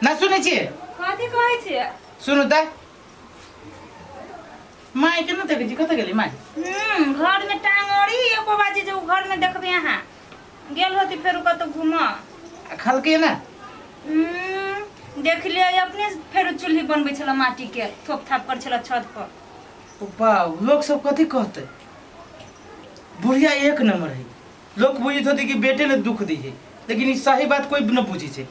ना सुनै छियै? कथी कहै छियै? सुनू तऽ, माय के ना देखै छी, कतऽ गेली माय? घर में टांगड़ी एको बाजी जे उ घर में देखबै अहाँ गेल होती फेर कतौ घूमऽ। आ खलकै ना? देख लियै अपने, फेर चूल्ही बनबै छलै माटी के, थोप थाप कर छलै छत पर। ओ बाउ, लोक सब कथी कहतै? बुढ़िया एक नंबर है। लोक बुझैत होतै कि बेटे ले दुख दै छै, लेकिन ई सही बात कोई न बुझै छै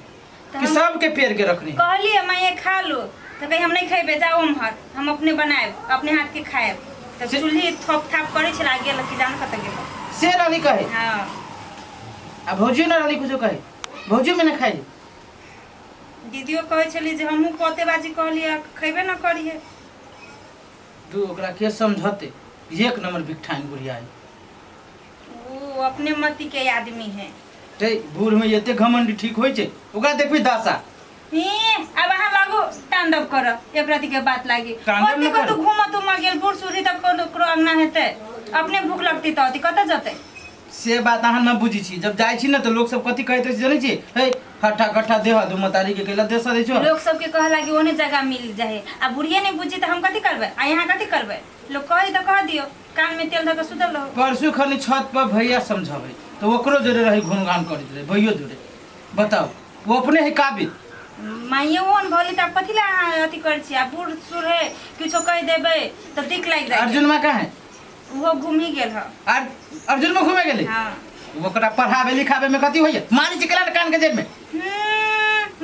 कि सबके पेड़ के रखने। कहलियै माये खा लो, तऽ कही हम नहीं खेबै, जाओ उम्हर, हम अपने बनायब, अपने हाथ के खायब। तऽ चूल्ही थोप थाप करै छलै आ गेल कि जान कतऽ गेल। से रहली कहे? हाँ। आ भौजियो न रहली कुछो कहे? भौजियो में न खाइ? दीदियो कहै छली जे हमहूँ पते बाजी कहलियै, खैबे न करियै। तू ओकरा के समझते? एक नंबर बिकठाइन बुढ़िया है। वो अपने मति के आदमी है। ते बूढ़ में एते घमंड ठीक होइ छै? ओकरा देखबी दासा। ही, अब अहाँ लागू तांडव कर, एक राति के बात लागी। तांडव न ओते कतौ करू। घूमऽ तुमऽ गेल बूढ़ सूढ़ी तक ककरो अंगना हेतै? अपने भूख लगतै तऽ अथी कतऽ जेतै? से बात अहाँ न बुझै छी। जब जाइ छी ने तऽ लोक सब कथी कहैत रहै छै जनै छी? हे हट्ठा कट्ठा देह दू मतारी के कैला देह सदै छौ। लोक सबके कह लागी ओने जगह मिल जाए, आ बुढ़िए नहीं बुझी तऽ हम कथी करबै आ यहाँ कथी करबै? लोक कही तऽ कह दियौ, कान में तेल धऽ के सुतल रहू। परसू खनी छत पर भैया समझाबै तऽ ओकरो जोरे रही, गुणगान करैत रहे भैयो जोरे। बताउ, वो अपने है काबिल। माइये ओहन भली तऽ कथी लए अहाँ अथी करै छी? आ बूढ़ सूढ़ है, किछो कहि देबै तऽ दिक लागि जाइ। अर्जुन माँ कहाँ है? ओहो घूमि गेल हँ। आर अर्जुन में घूमे गेलै? हाँ। ओकरा पढ़ाबे लिखाबे में कथी होइए? मारै छै केला कान के जेब में।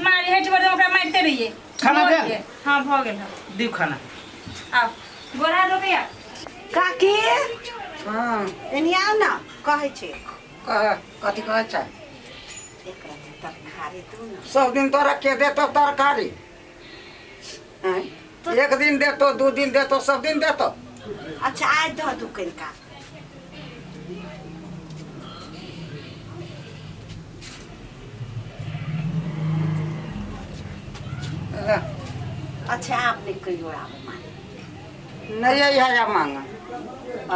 मारी हटि बड़, ओकरा मारिते रहियै। खाना भऽ भेल? गेल। हाँ, भऽ गेल हँ। दियौ खाना। आउ, गोर हाथ रोकैया। काकी। हाँ। एनी आउ ने, कहै छी। कह, कथी कहै छै? एक रत्ती तरकारी दू ने। सब दिन तोरा के देतो तरकारी? आँय? एक दिन देतो, दू दिन देतो, सब दिन देतो? अच्छा, आज दऽ दू कनिका। ले। अच्छा, आप नहीं कहियो आब मांगे। नहीं आई है या मांगा।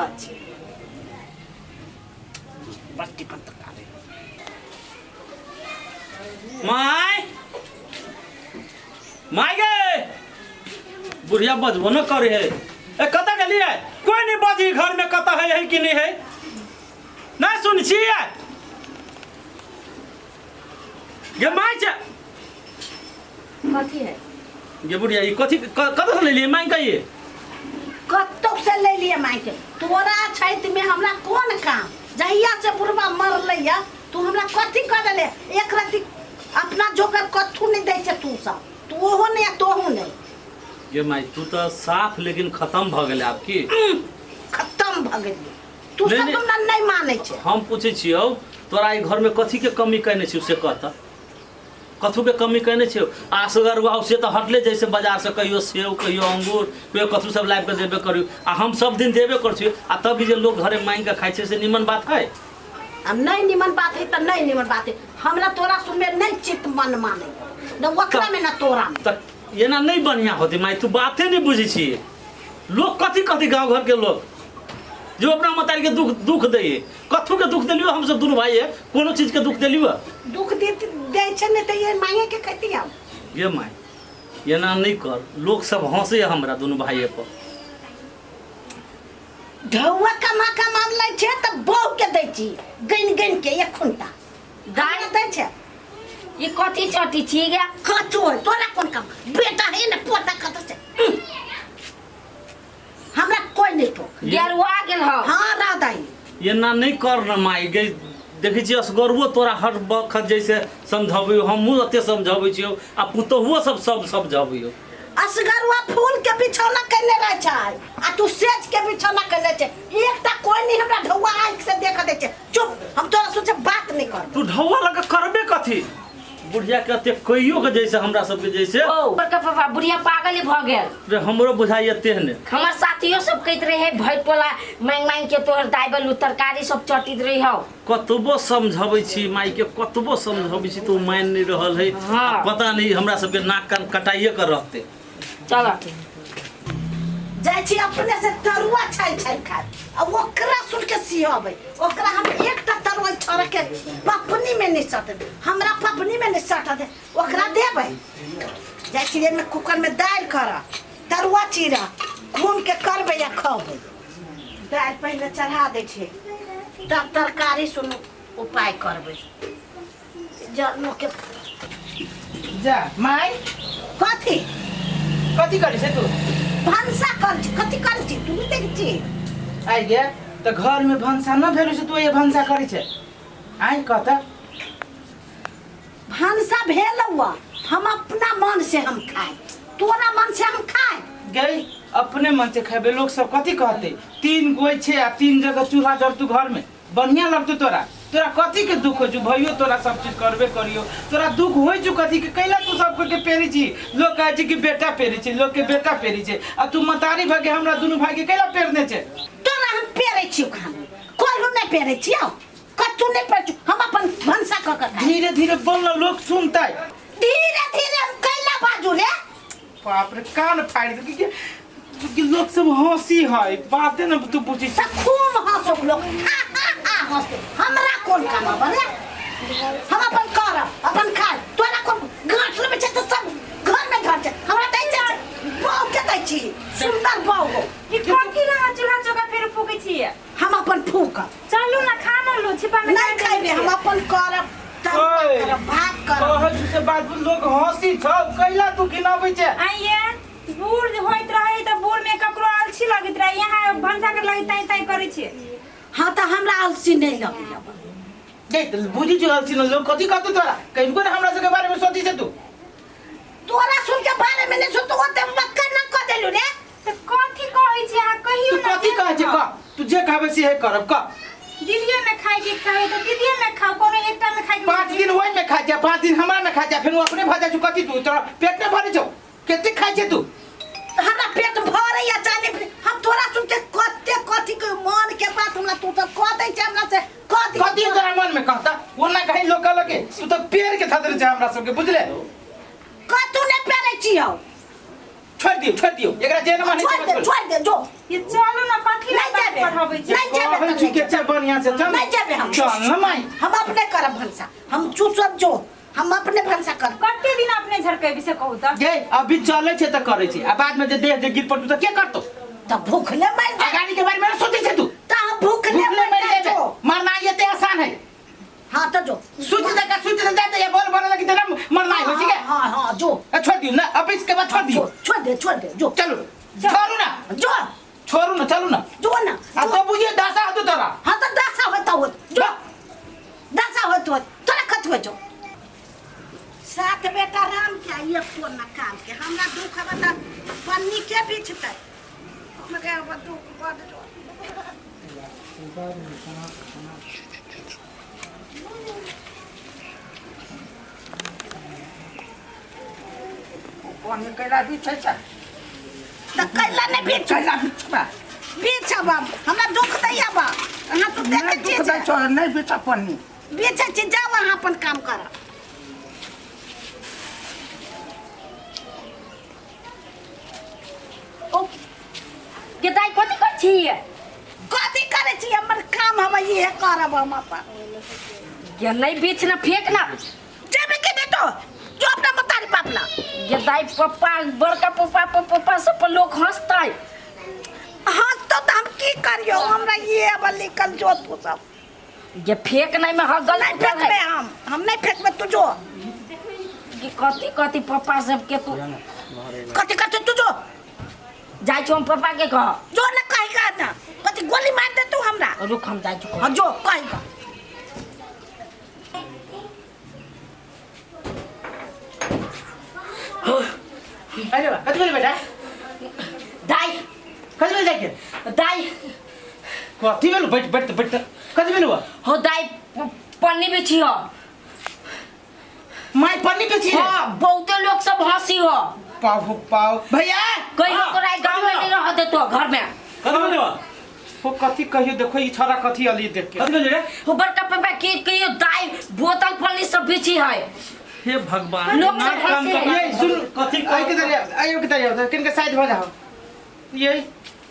अच्छा। बस टिकट तरकारी। My, my गे, बुढ़िया बजबो न करे है। ए, कतऽ गेलियै? कोई नहीं बजी घर में, कतऽ है, है कि नहीं है? नहीं सुन छियै गे my छै। कथी है? गे बुढ़िया, ई कथी कतऽ से लेलियै मांगि के ये? कतौ से ले लिए मांगि के, तोरा छैत में हमरा कोन काम? जहिया से बुढ़वा मरलै या तू हमरा कथी कऽ देले? एक रत्ती अपना जोगर कथू नहीं दै छै तू सब, तू ओहो नहीं आ तोहू नहीं। गे माय, तू तऽ साफ लेकिन खत्म भऽ गेलै आब की। खत्म भऽ गेलियै तू नहीं, सब। नहीं। हमरा नहीं मानै छै। हम पूछै छियौ, तोरा ई घरमे कथीके कमी कयने छियौ से कह तऽ। कथूके कमी कयने छियौ? असगर हुआ से तऽ हटले, जैसे बाजारसँ कहियो सेब, कहियो अंगूर, कहियो कथू सब लाबि कऽ देबे करियौ, आ हम सब दिन देबे करै छियौ, आ तब भी जे लोक घरे माँगि कऽ खाइ छै से निमन बात है? अब नहीं निमन बात है तऽ नहीं निमन बात है। हमरा तोरा सुनबे नहीं चित्त मन माने न ओकरा में न तोरा में। तऽ एना नहि बढ़िआँ होतै माय, तू बाते नहि बुझै छियै। लोक कथी कथी, गाँव घरके लोक जो अपना मतारीके दुख दुख दैए, कथू के दुख देलियो हमसब दुनू भाई है? कोनो चीज के दुख देलियो? दुख दे दै छै ने तऽ ये मांगे के खेती हम। ये माय, एना नहि कर, लोक सब हंसे हमरा दुनू भाई पर। ढौआ कमा कमा लै छै तऽ बहू के दै छी गनि गनि के एक खुंटा दाइ। दै छै। ई कथी चटी छी गे? कथू है, तोरा कोन काम? बेटा है ने पोता कत छै। हमरा कोई नहीं टोक। गेरुआ गेल हौ। हाँ राधाई। एना नहीं कर न माई गे, देखै छियै असगरुओ तोरा हर बखत जैसे समझाबियो, हमहूँ ओते समझाबै छियौ आ पुतोहुओ सब सब समझाबियो। असगरुआ फूल के बिछौना कैले रहे छै आ तू सेज के बिछौना कैले छै। एकटा कोई नहीं हमरा ढौआ आँख से देख दे छै। चुप, हम तोरा सोचे बात नहीं करब। तू ढौआ लगा करबे कथी? बुढ़िया के एते कहियो के जैसे हमरा सबके जैसे। ओ बड़का पापा, बुढ़िया पागल भऽ गेल। रे, हमरो बुझाइए तेहने। हमर साथियो सब कहैत रहे भरि टोला मांगि मांगि के तोहर दाइ बलू तरकारी सब चटित रही हौ। कतबो समझबै छी माई के, कतबो समझबै छी तऽ ओ मानि नहि रहल है। हाँ। पता नहीं हमरा सबके नाक कान कटाइए के रहते। चल। जाइ छी अपने से तरुआ छानि छानि खाय आ ओकरा सुन के सिहबै। ओकरा हम एकटा तरुआ छोड़ के पपनी में नहीं सटत, हमरा पपनी में नहीं सटत, ओकरा देबै। जाइ छी एहिमे कुकर में दालि कर, तरुआ चीरा घूम के करबै या खबै। दालि पहिले चढ़ा दै छियै तब तरकारी सुनू उपाय करबै। जरनो के जा माई कथी कथी करै छै तू? भनसा कर छी। कथी करै छी तू नहीं देखै छी? आइ गे तऽ घर में भनसा न भेल छै, तू ये भनसा करै छै? आइ कहता भनसा भेल हुआ, हम अपना मन से हम खाए, तोरा मन से हम खाए। गई अपने मन से खेबे, लोग सब कथी कहते? तीन गोई छे आ तीन जगह चूल्हा जरतू घर में, बढ़िया लगतू तोरा। तोरा कथी के दुख हो? भैयो तोरा सब चीज करबे करियो, तोरा दुख होइ छु कथी के? कैला तू सब के पेरी छी? लोग कहै छै कि बेटा पेरी छी, लोग के बेटा पेरी छै, आ तू मतारी भगे हमरा दुनू भाई के कैला पेरने छै? तोरा हम पेरै छी खाना, कोल्हू नहीं पेरै छी, आओ कत्तू नहीं पेरै छी, हम अपन भनसा क के खाइ। धीरे धीरे बोल, लोग सुनतै। धीरे धीरे हम कैला बाजू रे? बाप रे कान फाड़ि देलकै कि कि लोग सब हंसी है, बाते न तू पूछी। त खूब हंसो लोग, हा हा हा हंसते। हमरा कोन काम बा रे? हम अपन करब अपन खाए, तोरा कोन गांठ लेबै छै? त सब घर में घर छै, हमरा दै छै बहु के दै छी सुंदर बहु हो। ई कथी ला चूल्हा चौका फेर फूकै छियै? हम अपन फूकब। चलू ना खाना लो, छिपा में नहीं खैबे, हम अपन करब, तरुआ ओए। करब, भात करब। कहै छु से बात लोग हंसी छौ, कैला तू घिनाबै छै? आइए बूढ़ होइत रहे तऽ बूढ़ में ककरो आलसी लगैत रहे, यहाँ भनसा कर लगे ताई ताई करै छियै। हाँ तऽ हमरा आलसी नहीं लगैया। गई त बुझी छु आलसी न, लोग कथी कहतौ तोरा? कहिनको ने हमरा सबके बारे में सोची छै तू? तोरा सुन के बारे में नहीं सोच, ओते मक्का न कह देलू रे। तऽ कथी कहै छी अहाँ कहियो तू ना। कथी कहै छै कह, तू जे कहबै से करब कह। दीदीए में खाइ के इच्छा है तऽ दीदीए में खाओ, कोनो एकटा में खाइ के। 5 दिन ओहि में खाइ छै, 5 दिन हमरा में खाइ छै, फेर अपने भऽ जाइ छौ। कथी तू तोरा पेट नहि भरै छौ? कते खाइ छै तू? हमरा पेट भरैया चाहे नहीं, हम तोरा सुन के कते कथी के मन के बात हमरा तू तऽ कह दै छै, हमरा से कह दी। कथी तोरा मन में कहता? ओना कहीं लोग कहलक के तू तऽ पेड़ के थदरे छै हमरा सबके, बुझले? कतू नहीं पेरै छी हौ। छोड़ दियौ, छोड़ दियौ एकरा, जे न मानै छोड़ दे, छोड़ दे जो। ये चलू ना, कथी ला नहीं जेबे, पढ़ाबै छी? नहीं जेबे कहै तऽ छु नहीं के छै बढ़िया से चल। नहीं जेबे हम। चल न माई। हम अपने करब भनसा, हम चूसब जो, हम अपने भनसा करब। कते दिन अपने झरकेबी से कहू तऽ? गे अभी चलै छै तऽ करै छै, आ बाद में जे देह जे गिर पड़तौ तऽ के करतौ? तऽ भूखले मरि जाय। अगाड़ी के बारे में न सोचै छै तू? तऽ हम भूखले भूखले मरि मरि जाय जेबे, जो। मरना एते आसान है। हाँ तऽ जो। सोच दे का सोच दे जाते ये बोल बोल लगी तेरा मरना हो, ठीक है? हाँ हाँ जो। ए, छोड़ दियो ना, अब इसके बाद छोड़ दियो। छोड़ दे, छोड़ दे जो। चलो छोड़ू ना, जो छोड़ू ना, चलू ना। जो ना। आ तो बुझिए दशा होतो तोरा। हाँ तो दशा होता होत जो, दशा होत होत तोरा कथ हो जो। सात बेटा राम के आ एक को ना काम के, हमरा दुख हबे त पन्नी के बिछतै? हमरा अब दुख बड जो। पानी कैला बिछै छै? त कैला नहीं बिछ? कैला बिछबा? बिछब हम, हमरा दुख दैया बा अहाँ तो नहि देखै दुख दै छियै। छौ, नहि बिछ पन्नी। बिछै छी, जाउ अहाँ अपन काम करब। ओ गे दाइ कथी करै छी? कथी करै छी? हमर काम हवे इहे करब हम अपन। गे नहीं बीच ना, फेंक ना। जेबे के नहीं तो जो अपना मतारी बाप ला। गे दाइ पप्पा बड़का पप्पा पप्पा सब पर लोग हंसतै। हंसतो तऽ हम की करियो? हमरा ये अब निकल जो तू सब। गे फेंक नहीं में हगल नहीं फेंकबे हम नहीं फेंकबे, तू जो। गे कथी कथी पप्पा सब के तू कथी कथी तू जो। जाइ छौ हम पप्पा के कह। जो ना कही का ना, कथी गोली मार दे तू हमरा। रुक हम जाइ छौ। हाँ जो कही का। अरे बा कथी भेल बेटा? दाइ कथी भेल जाके? दाइ कथी भेल? बैठ बैठ बैठ, कथी भेल? हो दाइ पन्नी बिछी हो। माय पन्नी बिछी? हाँ बहुते लोग सब हंसी हो। पाओ हो पाओ भैया कहियो तोरा गाँव में नहीं रह देतो घर में। कथी भेल? हो कथी कहियो, देखो ई छोरा कथी अली देख के। कथी भेल रे? हो बड़का पापा की कहियो दाइ बोतल पन्नी सब बिछी है। हे भगवान, लोग ना सब काम हंसे कर। ये सुन कथी आई के दरिया, आई के दरिया किनके साइड भ जाओ। ये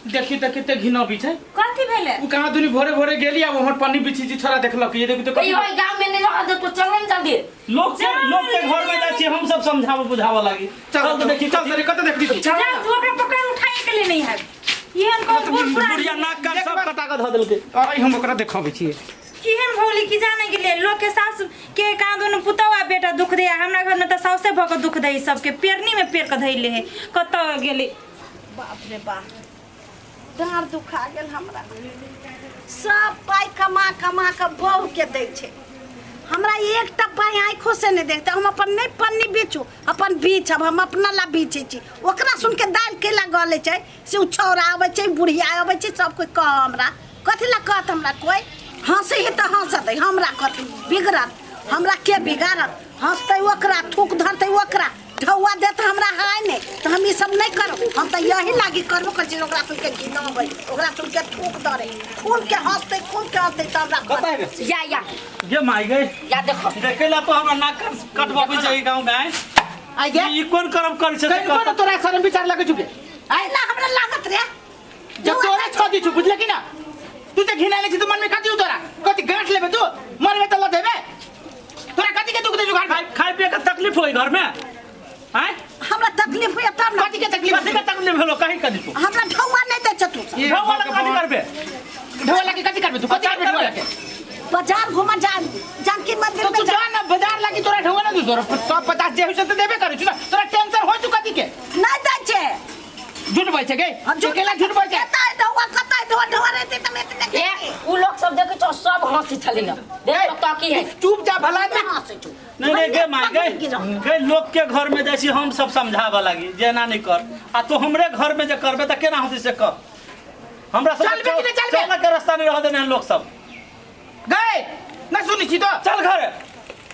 देखी त कते घिनबी छै। कथी भेलै? उ कहाँ दुनी भोरे भोरे गेली आ हमर पन्नी बिछी छी छोरा देखलक, ये देखी त कहियो एहि गाँव में नहीं रह दे तो चलो न जल्दी। लोक के घर में जाइ छी हम सब समझाबे बुझाबे लागी। चल तो देखी। चल तरी कत देखी तू? जा तू ओकरा पकड़ उठाई के ले नहीं है एहन कोन बूढ़ पुरान बुढ़िया नाक कान सब कटा के धऽ देलकै। आई हम ओकरा देखबै छियै। केहन भौली की जाने के लिए लोग के सास के कहाँ दोनों पुतौ आ बेटा दुख दे, हमरा घर में तो साउसे भऽ के दुख दे, सबके पेरनी में पेर के धैले है कतऽ गेलै। बाप रे बाप, डाँड़ दुखा गेल हमरा। सब पाइ कमा कमा के बहू के दै छै, हमरा एकटा पाइ आँखो से नहि देखते। हम अपन नहि पन्नी बेचू, अपन बीछब, हम अपना ला बीछै छी। ओकरा सुन के दालि केला गलै छै से ओ छौड़ा अबै छै, बुढ़िया अबै छै, सब कोइ कह हमरा कथी ला कहत? हमरा कोइ हँसै है तऽ हँसतै, हमरा कथी बिगड़त? हमरा के बिगाड़त? हँसतै ओकरा, थूक धरतै ओकरा, ढौआ देत हमरा हाय नहि तऽ हम ई सब नहि करब। हम तऽ यही लागी करबो करै छी, ओकरा सुन के घिनबै, ओकरा सुन के थूक धरे, खून के हँसतै, खून के हँसतै तऽ हमरा कतऽ है? या या गे माय गे, या देखो देखे ला तो हमरा नाक कटबबै छै गाँव में। आइ आई गे ई कोन करम करै छै से कहीं कह। तोरा शरम विचार लगै छुके? आइ ना हमरा लागत रे। जब तोरा छो दी छु बुझले कि ना? तू जे घिनाले छी तू मन में कथी तोरा कथी गांठ लेबे? तू मरबे त ल देबे, तोरा कथी के दुख दे छु घर में? खाय पिए के तकलीफ होई घर में? आय हमरा तकलीफ होइए तब ना। कथी के तकलीफ? कथी के तकलीफ भेलो कहीं कथी तू? हमरा ढौआ नहि दै छै तू सब। ढौआ लगे कथी करबे? ढौआ लगे कथी करबे तू? कथी करबे ढौआ लगे? बाजार घूमा जा, जानकी मंदिर तो में तू जा। जा ना बाजार लागी, तोरा ढौआ ना दू, तोरा 150 जे होइ छै तऽ देबे करै छु ना, तोरा टेंशन होइ छु कथी के? नहि दै छै। झूठ बोलै छै गे, अकेला झूठ बोलै छै। कतऽ है ढौआ? कतऽ है ढौआ? ढौआ रहतै तऽ हम एतने ए उ लोग सब देखै छौ सब हंसी छलै न, देख तो की है। चुप जा भला आदमी। हंसै छौ। नहीं नहीं गे माय गे, गे लोक के घर में जाइ छी हम सब समझाबे लागी जे एना नहीं कर, आ तू हमरे घर में जे करबे तऽ केना होतै से कह। हमरा सब चलबे कि नहि चलबे? चलऽ के रास्ता नहीं रह देने हन लोक सब। गए ना सुनी छी तो चल घरे,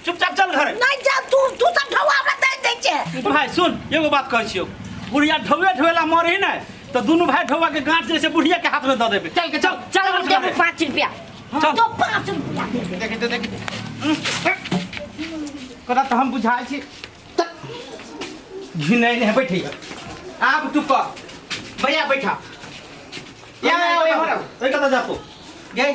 चुपचाप चल घरे। नहि जा तू, तू सब ढौआ हमरा दै दै छै। भाई सुन एगो बात कहै छियौ, बुढ़िया ढौए ढौएला मरही ने तऽ दुनू भाई ढौआ के गांठ जैसे बुढ़िया के हाथ में दऽ देबे। चल के चल चल हम देबो 5 रुपया। चल। तो 5 रुपया दे दे। देखी तो देखी तोरा तऽ हम बुझाइ छी घिनै नहीं बैठे। आब तू कह भैया बैठा या ए कतऽ जातो गे?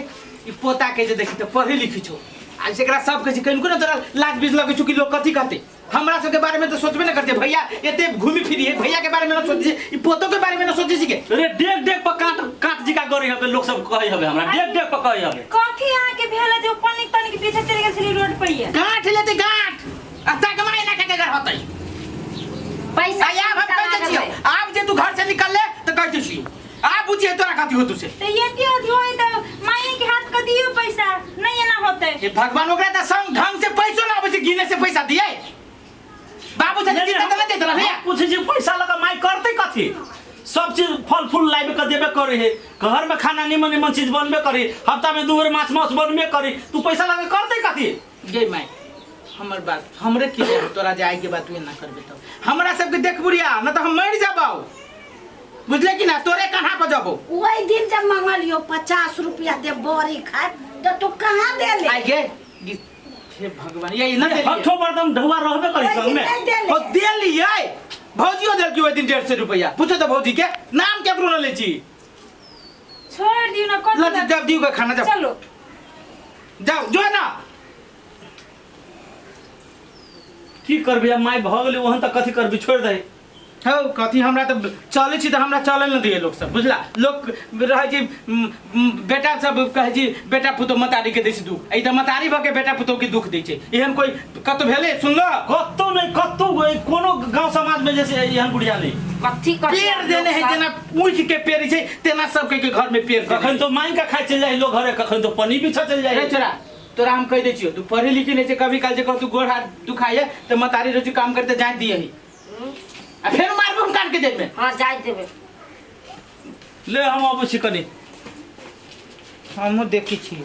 ई पोता के जे देखी तऽ पढ़े लिखी छौ आ जेकरा सब कहै छै कनिको ने तोरा लाज बीज लगै छौ कि लोग कथी कहतै? हमरा सबके बारे में तो सोचबे न करते भैया, एते घूमी फिरी है भैया के बारे में न सोचै, ई पोतो के बारे में न सोचै छी के? अरे डेग डेग पर काट काट जिका गरी हबे लोग सब कहै हबे हमरा, डेग डेग पर कहै हबे। कथी अहाँ के भेल जे पनिक तनिक पीछे चलि गेल छली रोड पर? ये गांठ लेते गांठ आ तकमा एना के घर होतै पैसा। आब हम कह दै छियौ, आब जे तू घर से निकल ले तऽ कह दै छियौ, आब बुझिए तोरा कथी होतौ से। तऽ ये की होती होई तऽ माई के हाथ के दियो पैसा, नहीं एना होतै। हे भगवान, ओकरा तऽ संग ढंग से पैसो ना आबै छै, गिने से पैसा दिए बाबू से चिंता तऽ नहि दैत रहै भैया। पूछै छी पैसा लगा माई करतै कथी? सब चीज फल फूल लाबि के देबे करै है, घर में खाना निमन निमन चीज बनबे करी, हफ्ता में 2 बेर माछ मांस बनबे करी, तू पैसा लगा करतै कथी? गे माई हमर बात हमरे की जाए तोरा जाए के बात तू एना करबे तब हमरा सबके देख बुढ़िया न तऽ हम मरि जाबौ, बुझले कि ना? तोरे कन्हा पर जबो। ओहि दिन जब मंगलियो 50 रुपया दे बड़ी खाए तो तू कहाँ दे ले? आई गे हे भगवान, ये ना देलिए। हठो बरदम ढौआ रहबे करी संग में। नहीं देले। हो देलिए, भौजियो देलकी ओहि दिन 150 रुपया। पूछो तो भौजी के नाम केकरो न ले छी। छोड़ दियो ना कथी ल जब दियो के खाना जाओ। चलो जाओ जो ना। की करबी अब माय भऽ गेलै ओहन तऽ कथी करबी, छोड़ दही। हौ कथी हमरा तऽ चलै छी तऽ हमरा चलै न दिए लोक सब, बुझला? लोक रहै छै बेटा सब कहै छै बेटा पुतोह मतारी के दै छै दुख, एहि तऽ मतारी भऽ के बेटा पुतोह के दुख दै छै। एहन कोइ कतौ भेलै सुनलो? कतौ नहि, कतौ कोनो गाँव समाज में जैसे एहन बुढ़िया नहि। कथी कथी पेड़ देने है जेना ऊँच के पेड़ छै तेना सब के घर में पेड़। कखन तो मांगि के खाइ चलि जाइ लोग घरे, कखन तो पनी बिछऽ चलि जाइ। रे छोरा तोरा हम कहि दै छियौ, तू पढ़े लिखे नहि छै, कभी काल जे कहू तू गोड़ हाथ दुखाइए तऽ मतारी रोजी काम करते जाय दिए आ फेर मारबो हम कान के जेब में। हाँ जाय देबे। ले हम अबै छी कनी। हमहूँ देखै छी।